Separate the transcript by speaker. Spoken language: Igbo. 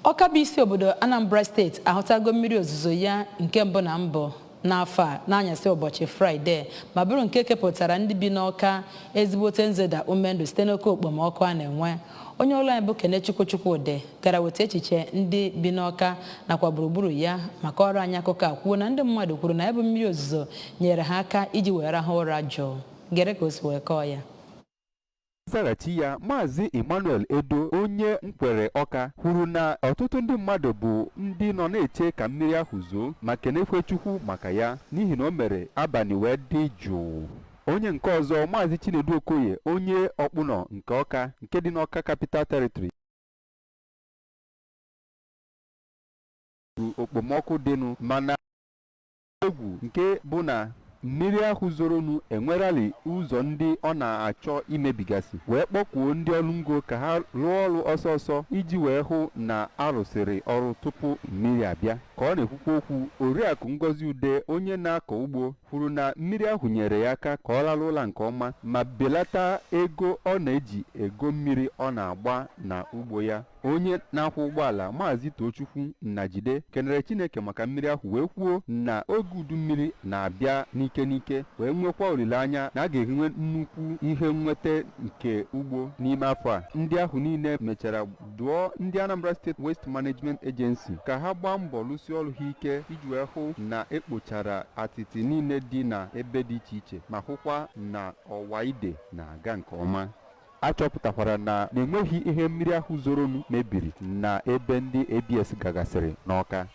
Speaker 1: Ọka bụ isi obodo Anambra Steeti ahụtago mmiri ozuzo ya nke mbụ na mbụ n'afọ a n'anyasị ụbọchị Fraịde, ma bụrụ nke kepụtara ndị bi n'Ọka ezigbote nzeda ume ndụ site n'oke okpomọkụ a na-enwe. Onye ọrụ anyị bụ Kenechukwu Chukwudị gara weta echiche ndị bi n'Ọka nakwa gburugburu ya ma kọọrọ anyị akụkọ a, kwuo na ndị mmadụ kwuru na ya bụ mmiri ozuzo nyere ha aka iji wee rahụ ụra jụụ. Gere ka o si wee kọọ ya.
Speaker 2: Nzaghachi ya, Maazị Emmanuel Edo, onye Nkwere Ọka, kwuru na ọtụtụ ndị mmadụ bụ ndị nọ na-eche ka mmiri ahụ zoo ma kenekwe Chukwu maka ya n'ihi na o mere abalị wee dị jụụ. Onye nke ọzọ, Maazị Chinedu Okoye, onye Ọkpụnọ nke Ọka nke dị n'Ọka Capital Territory, kwuru okpomọkụ dịnụ mana egwu nke bụ na mmiri ahụ zoronu enwerali ụzọ ndị ọ na-achọ imebigasị, wee kpọkuo ndị ọrụ ngo ka ha rụọ ọrụ ọsọ ọsọ iji wee hụ na a rụsịrị ọrụ tupu mmiri abịa. Ka ọ na-ekwukwa okwu, Oriakụ Ngozi Ude, onye na-akọ ugbo, kwuru na mmiri ahụ nyere ya aka ka ọ rahụ ụra nke ọma ma belata ego ọ na-eji ego mmiri ọ na-agba na ugbo ya. Onye na-akwọ ụgbọala, Maazị Tochukwu Nnajide, kenere Chineke maka mmiri ahụ wee kwuo na oge udu mmiri na-abịa n'ike n'ike, wee nwekwa olileanya na a ga-enwe nnukwu ihe nnweta nke ugbo n'ime afọ a. Ndị ahụ niile mechara dụọ ndị Anambra State Waste Management Agency ka ha gbaa mbọ lụsie ọrụ ha ike iji wee hụ na ekpochara atịtị niile dị na ebe dị iche iche ma hụkwa na ọwa ide na-aga nke ọma. A chọpụtakwara na enweghị ihe mmiri ahụ zoronu mebiri na ebe ndị ABS gagasịrị n'Ọka.